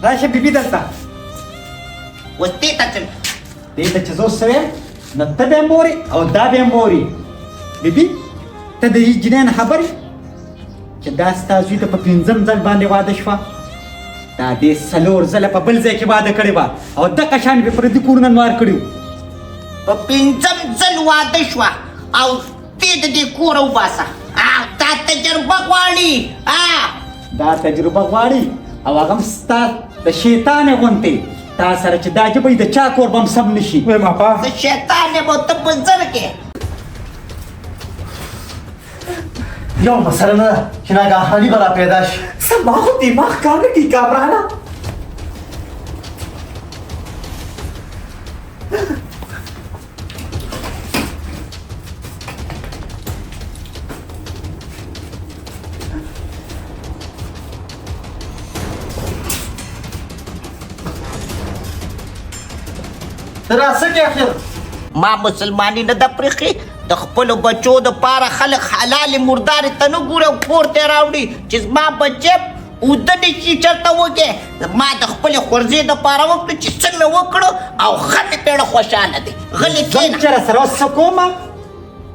راشه بیبي دلته. اوس دې ته څه؟ دې ته چې زه اوس څه وایم نو ته به هم اورې او دا به هم اوري. بیبي ته د دې جینۍ نه خبر یې چې دا ستا زوی ته په پنځم ځل باندې واده شوه؟ دا دې څلور ځله په بل ځای کې واده کړې وه او دغه شان یې پردي کورونه نوار کړي وو. په پنځم ځل واده شوه او دې د دې کوره وباسه. دا تجربه غواړي. دا تجربه غواړي او هغه هم ستا د شیطان غونتې تا سره چې دا ژبه د چا کور به هم سم نه شي. وایم اپا د شیطان به ته په زر کې. یو مسله نه ده چې ناګهاني به را پیدا شي. زما خو دماغ کار نه کوي کامرانه. ته را څه کې اخر؟ ما مسلماني نه ده پرېښې. د خپلو بچو دپاره خلک حلالې مردارې ته نه ګوري او کور ته یې راوړي چې زما بچی اوده نه شي چېرته وږی. ما د خپلې خورزې دپاره وکړو چې څه مې وکړو او ښه مې پېړه خوشحاله دی. غلی زه کښېنه. چې سره اوس څه کوم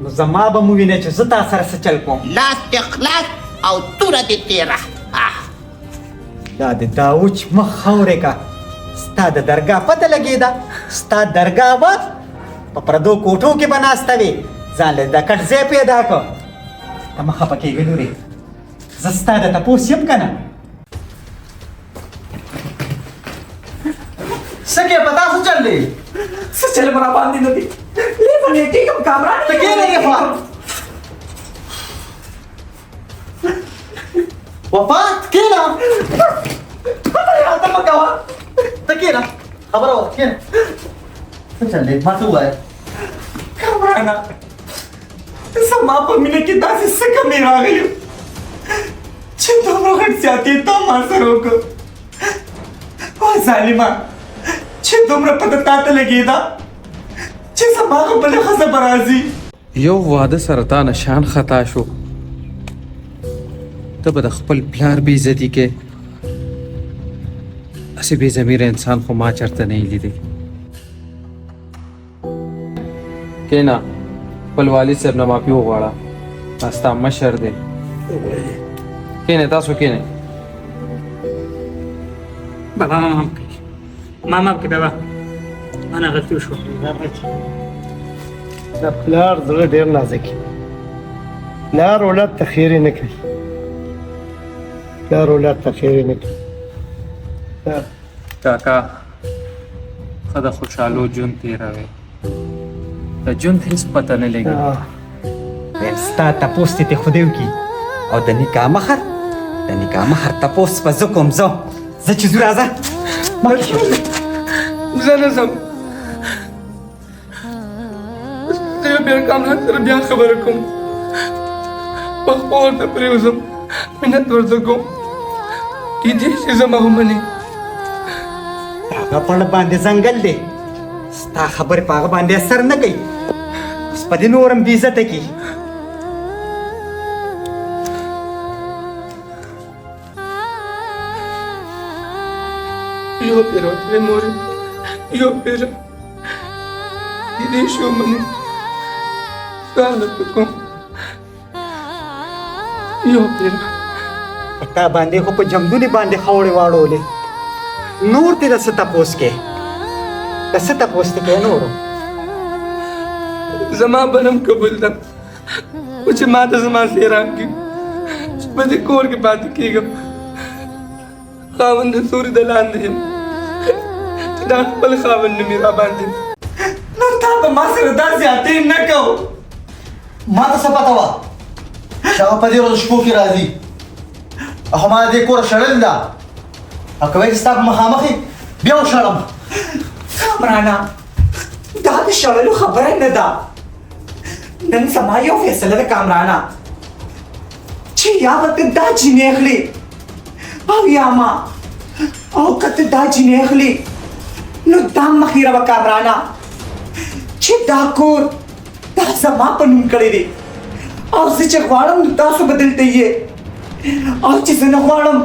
نو زما به مو وینې چې زه تا سره څه چل کوم. لاس دې خلاص او توره دې تېره. دا د داوچ مخ خاورې که ستا د درګاه پته لګېده. ستا درګاه به په پردو کوټو کې به ناسته وې، ځان له د کټ ځای پیدا کړه. ته مه خفه کېږه لورې، زه ستا د تپوس یم که نه. څه کې په تا څه چل دی؟ څه چل به راباندې نه دی؟ لیونی کېږم کامران. ته کښېنه دې خوا. وفا کښېنه. خبرې راته مه کوه. ته کښېنه، خبره وکړه، کښېنه. څه چل دی ما ته ووایه. کامرانه زما په مینه کې داسې څه کمی راغلی چې دومره غټ زیاتې تا ما سره وکړ؟ وه ظالمه، چې دومره پته تا ته لګېده چې زما هغه بله ښځه به راځي. یو واده سره تا نه شان خطا شو، ته به د خپل پلار بې عزتي کې. هسې بې ضمیره انسان خو ما چېرته نه یې لیدلی. کښېنه، خپل والد صاحب نه معافي وغواړه، دا ستا مشر دی. کښېنئ تاسو، کښېنئ. بابا ما معاف کړئ، ما معاف کړئ بابا، ما نه غلطي وشوه. د پلار زړه ډېر نازک وي. پلار اولاد ته خیرې نه کوي. پلار اولاد ته خیرې نه کوي. کاکا ښه د خوشحالو ژوند تېروې، د ژوند هېڅ پته نه لګي. ویل ستا تپوس دې ته خدای وکړي او د نکاح مخر، د نکاح مخر تپوس به زه کوم. زه زه چې ځو راځه. زه نه ځم، زه یو بیا کامران سره بیا خبره کوم، په خپل ورته پرېوځم، منت ورته کوم، کېدای شي زما ومني. هغه پړ باندې ځنګل دی، ستا خبرې په هغه باندې اثر نه کوي. اوس په دې نور هم بې عزته کړي. یو پېر وتلی مورې، یو پېر کېدای شي ومني، سوال درته کوم، یو پېر. په تا باندې خو په جمدونې باندې خاورې واړولې، نور دې د څه تپوس کې، د څه تپوس دې کوې نورو؟ زما بنم قبول ده، خو چې ما ته زما ځای راکړي چې په دې کور کې پاتې کېږم. خاوند د سوري د لاندې یم چې دا خپل خاوند نه مې را باندې. نو تا به ما سره دا زیاتې نه کو. ما ته څه پته وه چې هغه په دې ورځو شپو کې راځي؟ خو ما د دې کوره شړلې ده، او که وایي چې ستا په مخامخ یې بیا وشړم. کامرانه دا د شړلو خبره نه ده. نن زما یو فیصله ده کامرانه، چې یا به ته دا جینۍ اخلې او یا ما، او که ته دا جینۍ اخلې نو دا مه هېروه کامرانه چې دا کور دا زما په نوم کړی دی، او زه چې غواړم نو تاسو به دلته یې، او چې زه نه غواړم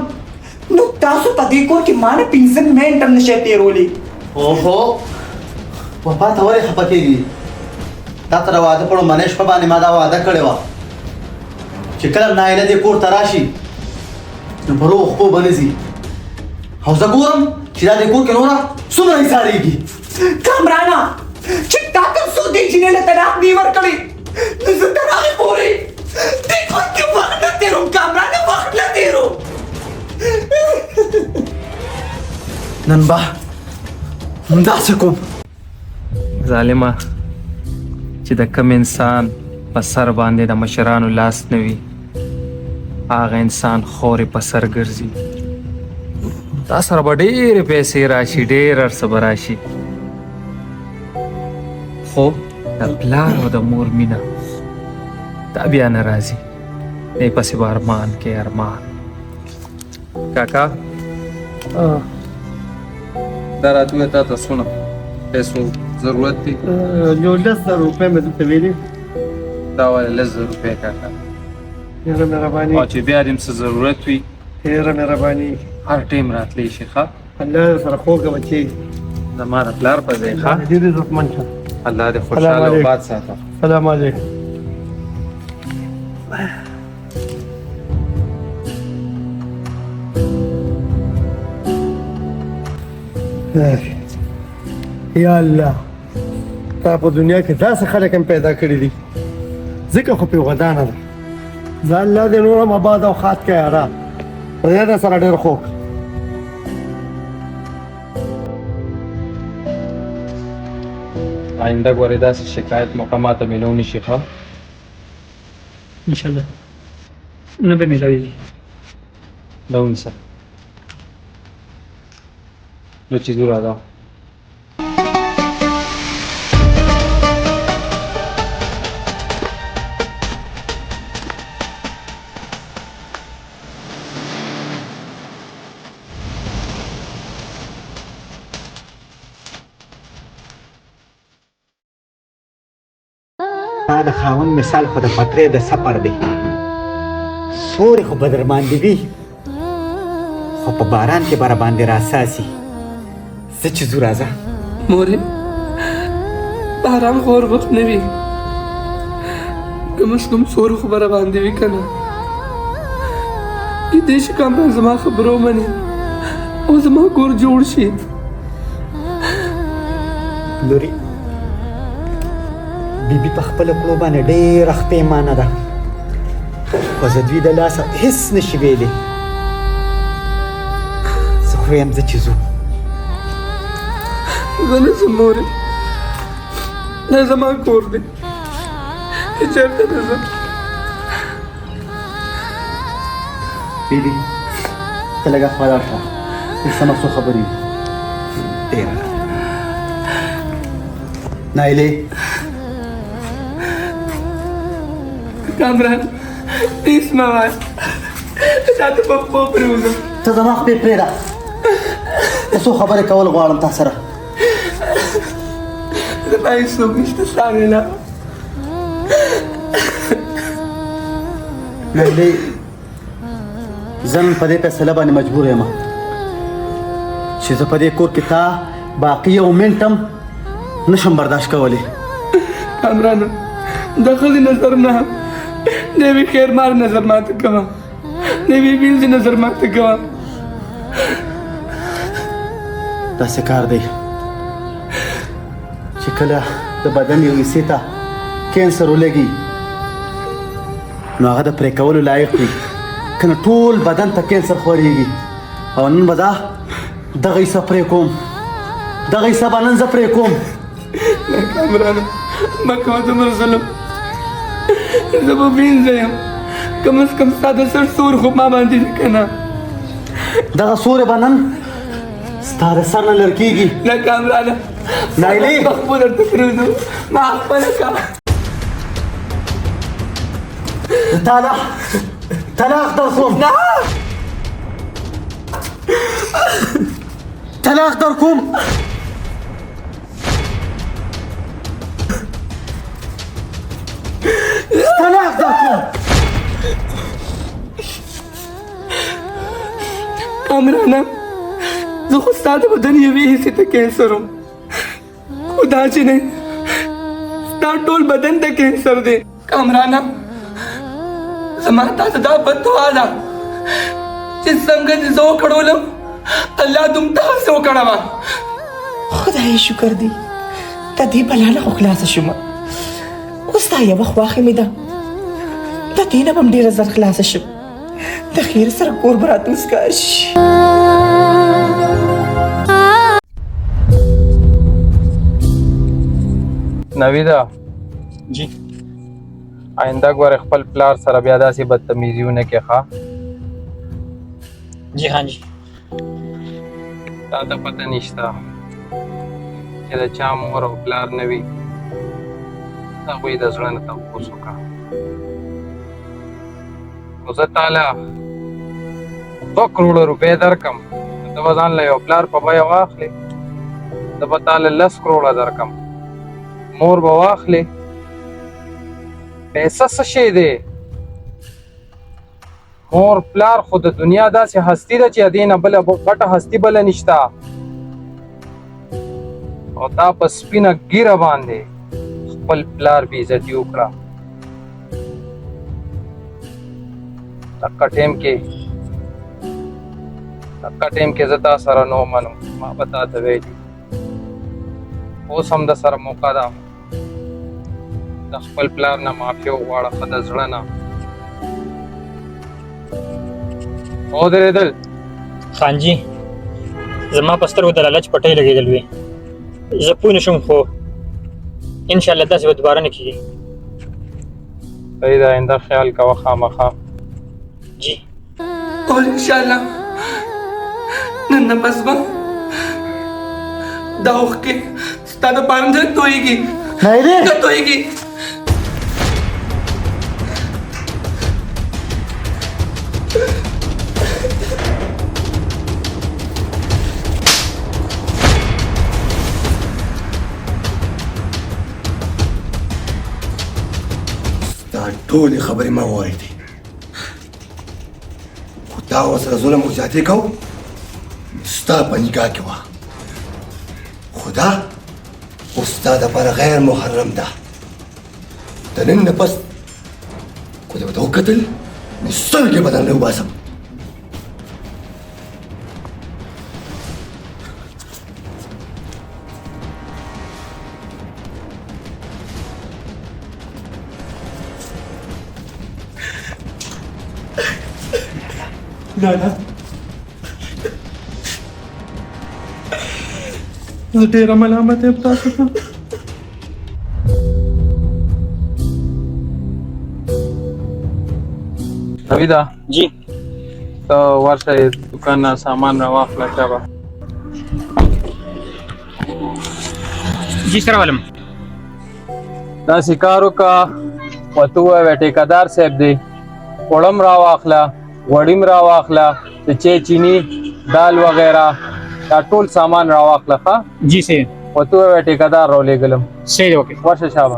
نو تاسو په دې کور کې ما نه 5 منټ هم نشئ تېرولی. اوهو، وفا ته ولې خفه کېږي؟ تا ته د واده په لومړنۍ شپه باندې ما دا وعده کړې وه چې کله نایله دې کور ته راشي نو په روغو خپو به نه ځي، او زه ګورم چې دا دې کور کې نوره څومره ایسارېږي. کامرانه، چې تا تر څو دې جینۍ له طلاق نه ورکړی نو زه تر هغې پورې دې کور کې وخت نه تېروم. کامرانه، وخت نه تېروم. نن به همداسې کوم. ظالمه، چې د کم انسان په سر باندې د مشرانو لاس نه وي، هغه انسان خورې په سر ګرځي. تا سره به ډېرې پیسې راشي، ډېر هر څه به راشي، خو د پلار او د مور مینه دا بیا نه راځي. دې پسې به ارمان کې ارمان. کاکا، دا راتلو تا ته څونه پیسو ضرورت دی؟ یو 10,000 روپۍ مې درته ویلي. دا ولې 10,000 روپۍ کاکا؟ ډېره مهرباني. او چې بیا دې هم څه ضرورت وي، ډېره مهرباني، هر ټایم راتلی شي. ښه، الله دې سره خوږه بچي، زما د پلار په ځای. ښه، ډېر عزتمن شه. الله دې خوشحاله او آباد ساته. سلام علیکم. یا الله، تا په دنیا کې داسې خلک هم پیدا کړي دي، ځکه خو پرې ودانه ده. ځه الله دې نور هم اباد او ښاد کړه یاره، خدای در سره ډېر خوږ. آینده ګورې داسې شکایت موقع ماته میلاو نه شي. ښه، انشاءالله نه به میلاویږي. دا ونیسه، نو چې ځو راځه. تا د خاوند مثال خو د پترې د سپر دی، سورې خو به در باندې وي، خو په باران کې به راباندې راساسي. زه چې ځو، راځه. مورې، باران خو هر وخت نه وي، کم از کم سور خو به راباندې وي که نه؟ کېدای شي کامران زما خبره ومني او زما کور جوړ شي. لورې، بیبي په خپلو کړو باندې ډېره ښپېمانه ده، خو زه دوی د لاسه هېڅ نه شي ویلی. زه خو وایم زه چې ځو. زه نه ځم مورې، دا زما کور دی، چېرته نه ځم. بیبي، ته لږه خوا لاړ شه، سمه څو خبرې وي. ډېره نایلې. کامران، هېڅ مه وایه، تا ته په پښو پرېوځم. ته زما خپې پرېږده، زه څو خبرې کول غواړم تا سره. زما هېڅوک نشته ستا نه علاوه. نایلې، زه نن په دې فیصله باندې مجبور یم چې زه په دې کور کې تا باقي یو منټ هم نشم برداشت کولی. کامرانه، د ښځې نظر نه، د یوې خیرمار نظر ماته کوه، د یوې وینځې نظر ماته کوه. داسې کار دی چې کله د بدن یو حصې ته کینسر ولګي نو هغه د پرې کولو لایق وي، که نه ټول بدن ته کینسر خورېږي. او نن به دا دغه حصه پرې کوم، دغه حصه به نن زه پرې کوم. نه کامرانه، مه کوه دومره ظلم، زه به وینځه یم، کم از کم ستا د سر سور خو ما باندې دی که نه؟ دغه سوری به نن ستا د سر نه لر کېږي. نه کامرانه، نایلې، په خپل درته پرېږدم، ما خپله کا. زه طلاق در کوم. نه، طلاق در کوم. طلاق در کوم. کامرانه، زه خو ستا د بدن یوې حصې ته کینسر وم، خو دا چې دی ستا ټول بدن ته کینسر دی. کامرانه، زما تا ته دا بددعا ده چې څنګه دې زه وکړولم، الله دوم تاسې وکړوه. خدای شکر دی، د دې بلا نه خو خلاصه شوم. اوس دا یوه خواښې مې ده، د دې نه به هم ډېره زر خلاصه شم. د خیر سره کور به راته وسکار شي. نویده جی، آینده ګوره خپل پلار سره بیا داسې بدتمیزي ونه کې. ښه جی خان جی. تا ته پته نشته چې د چا مور او پلار نه وي، هغوی د زړه نه تپوس وکړه. خو زه تاله 2 کروړه روپۍ درکم، ته به ځان له یو پلار په بیه واخلې؟ زه به تاله 10 کروړه درکم، مور به واخلې؟ پیسه څه شی دی؟ مور پلار خو د دنیا داسې هستی ده چې دې نه بله غټه هستی بله نشته. او تا په سپینه ږیره باندې خپل پلار بې عزتي وکړه. دقه ټیم کې زه تا سره نو منم. ما به تا ته ویلي، اوس هم د سره موقع ده، د خپل پلار نه معافي وغواړه، ښه د زړه نه. ودرېدل. خان جی، زما په سترګو د لالچ پټۍ لګېدل وې، زه پوه نه شوم، خو انشاءالله داسې به دوباره نه کېږي. صحیح ده، آینده خیال کوه خامخا. جی. او انشاءالله نن نه پس به دا اوښکې ستا دپاره نه تویېږي، نه تویېږي. ستا ټولې خبرې ما واورېدې، خو تا ورسره ظلم او زیاتی کو، ستا په نکاح کې وه، خو دا اوس ستا دپاره غیر محرم ده. د نن نه پس که دې ورته وکتل نو سترګې به درنه وباسم. لالا، زه ډېره ملامت یم تاسو ته. نویده جی، ته ورشه دکان نه سامان راواخله. شابه. جی سره ولم. داسې کار وکړه، ورته ووایه ټیکهدار صاحب دی، اوړه راواخله، غوړي راواخله، د چای چیني دال وغیره دا ټول سامان راواخله. ښه جی صحیح. ورته ووایه ټیکهدار راولېږلم. صحیح دی، اوکې. ورشه شابه.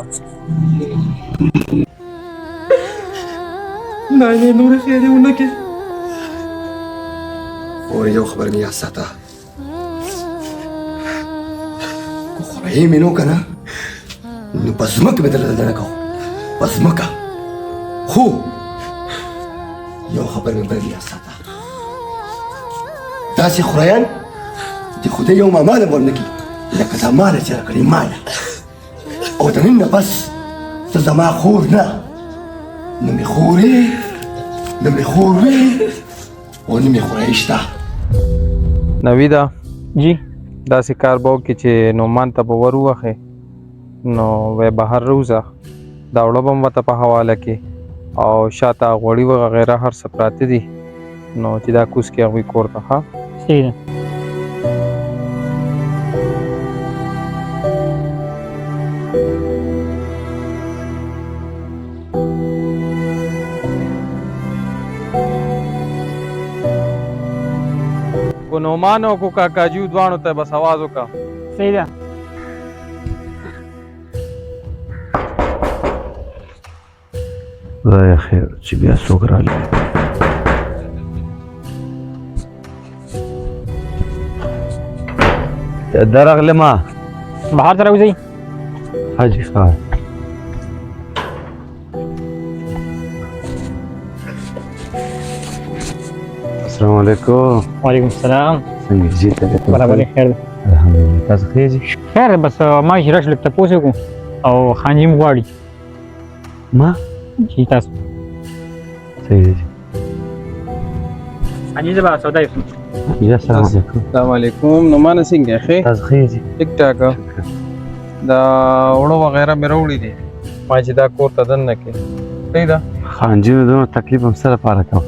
نایلې نورې خیرې ونه کړې. خورې یو خبره مې یاد ساته، که خورې مې نو که نه نو په ځمکه مې درته دننه کوم، په ځمکه. خو یو خبره مې بله یاد ساته، داسې خورایان د خدای یو ماما نه ورنه کړي لکه دا ماله چې راکړې ماله. او د نن نه پس ته زما خور نه، نه مې خورې، نه مې خور وې او نه مې خورایي شته. نویده جی، داسې کار به وکړي چې نعمان ته به ور ووهې، نو وی بهر راوځه، دا اوړه به هم ورته په حواله کې او شاته غوړي وغیره هر څه پراته دي، نو چې دا کوز کې هغوی کور ته. ښه صحیح ده. کو نعمان او کو کاکاجیو دواړو ته بس اواز وکړه. صحیح ده. خدای خیر چې بیا څوک راغلی. درغلم. بهر ته راوځئ. حاجي ښه. السلام علیکم. وعلیکم السلام. څنګه یې طبیعت؟ برابر خیر دی. الحمدلله. تاسو ښه یې؟ خیر، بس ما چې راشم لږ تپوس وکړو او خانجي مو غواړي. ما؟ چې تاسو. صحیح دی. خانجي زه به سودا یوسم. جی السلام علیکم. السلام علیکم. نعمانه څنګه یې؟ ښه؟ تاسو ښه یې؟ ټیک ټاک. دا اوړه وغیره مې راوړي دي، ما چې دا کور ته دننه کړې. صحیح ده؟ خانجي نو دومره تکلیف هم څه لپاره کوم؟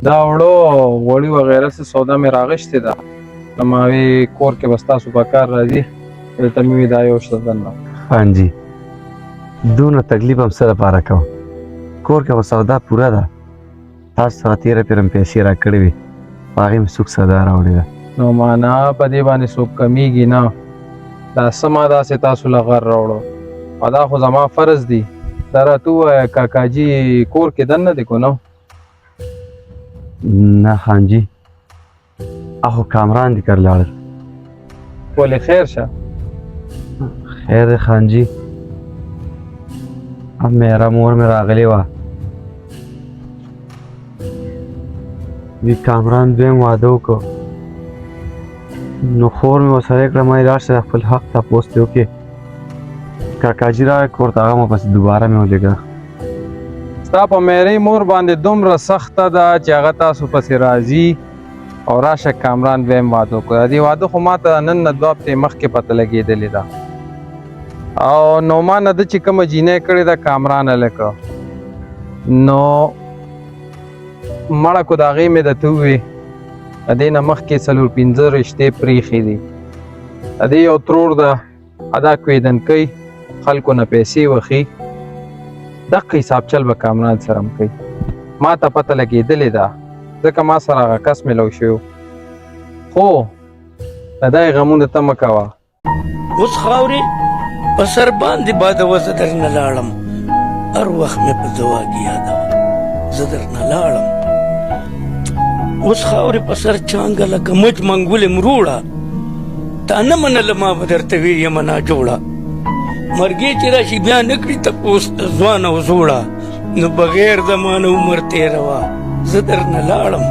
دا اوړه غوړي وغیره څه سودا مې راغشتې ده، نو ما وی کور کې به ستاسو په کار راځي، دلته مې وی دا یو څه دننه. خانجي دونه تکلیف هم څه لپاره کوم؟ کور کې خو سودا پوره ده، تاسو څخه تېره پېره مې پیسې راکړې وې، په هغې مې څوک سودا راوړې ده. نو معنا په دې باندې څوک کمیږي نه، دا څه ما داسې تاسو له غر راوړو، او دا خو زما فرض دی. دا راته ووایه کاکاجي کور کې دننه دی که نه؟ نه خانجي، اخو کامران دي کر لاړل. ولې خیر شه؟ خیر دی خانجي، میره مور مې راغلې وه، وی کامران دویم واده وکړو، نو خور مې ورسره کړه، ما یې لاړ شه خپل حق تپوس ترې وکړې. کاکاجي راغی کور ته، هغه مو پسې دوباره مې ولېږه. ستا په میرې مور باندې دومره سخته ده چې هغه تاسو پسې راځي او راشه کامران دویم واده وکړو. د دې واده خو ما ته نن نه دوه هفتې مخکې پته لګېدلې ده، او نعمانه ده چې کومه جینۍ کړې ده کامران هلکه، نو مړه کو د هغې مې درته ووې، د دې نه مخکې څلور پنځه رشتې پرېښې دي. د دې یو ترور ده، ادا کویدن کوي، خلکو نه پیسې وخي، دقه حساب چل به کامران سره هم کوي. ما ته پته لګېدلې ده، ځکه ما سره هغه کس میلاو شوی، خو د دې غمونه ته مه کوه. اوس خاورې په سر باندې بادوه، زه درنه لاړم، هر وخت مې په دوا کې یادوه، زه درنه لاړم. اوس خاورې په سر چانګه لکه مچ منګولې مروړه، تا نه منله ما به درته وي یمه ناجوړه، مرګې چې راشي بیا نه کړي تپوس د ځوان او زوړه، نو بغیر د ما نه عمر تېروه، زه درنه لاړم،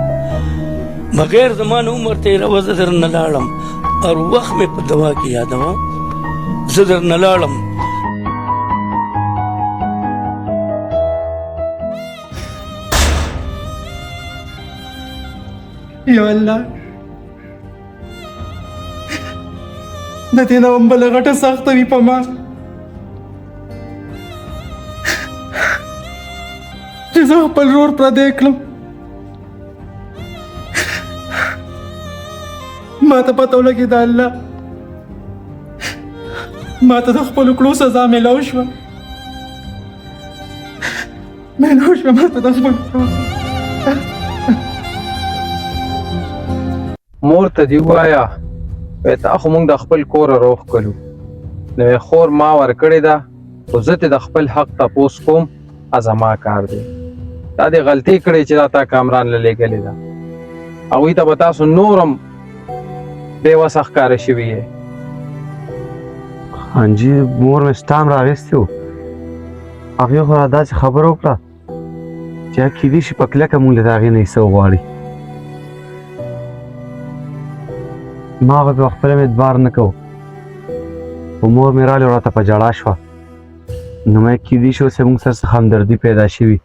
بغیر زما نه عمر تېروه، زه درنه لاړم، هر وخت مې په دوا کې یادوه، زه درنه لاړم. یا الله، د دې نه هم بله غټه سخته وي په ما چې زه خپل ورور پردی کړم. ما ته پته ولګېده الله، ما ته د خپلو کړو سزا میلاو شوه، میلاو شوه ما ته د خپلو کړو. مور ته دې ووایه وایي تا خو موږ د خپل کوره روغ کړو، نو وایي خور ما ورکړې ده، خو زه ترې د خپل حق تپوس کوم، زما کار دی. دا دې غلطي کړې چې دا تا کامران له لېږلې ده، هغوی ته به تاسو نور هم بې وسه ښکاره شوي یې. خانجي مور مې ستا هم راغیستی و، هغې خو را داسې خبره وکړه چې هغه کیدای شي په کلکه موږ له د هغې نه حصه وغواړي. ما خو په خپله مې اعتبار نه کوو، خو مور مې راغلې راته په ژړا شوه، نو ما کیدای شي اوس یې موږ سره څه همدردي پیدا شوي،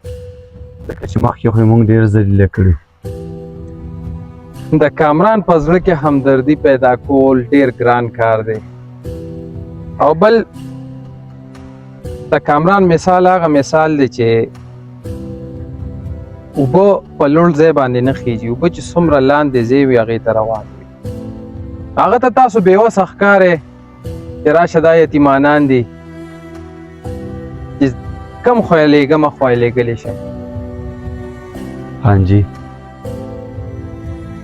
ځکه چې مخکې خو یې موږ ډېر ذلیله کړي. د کامران په زړه کې همدردي پیدا کول ډېر ګران کار دی، او بل د کامران مثال هغه مثال دی چې اوبه په لوړ ځای باندې نه خېږي، اوبه چې څومره لاندې ځای وي هغې ته روان وي. هغه ته تاسو بې وسه ښکارئ چې راشه دا یتیمانان دي، چې کم خوا یې لېږمه خوا یې لېږلی شم. خانجي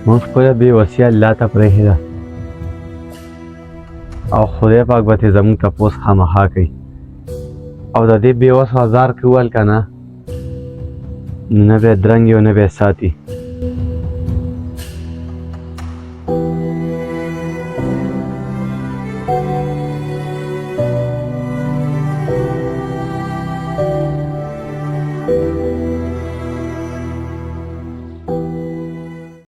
موږ خپله بې وسي الله ته پرېښې ده، او خدای پاک به ترې زموږ تپوس خامخا کوي. او د دې بې وسو ازار کې وویل که نه، نو نه به یې درنګي او نه به یې ساتي.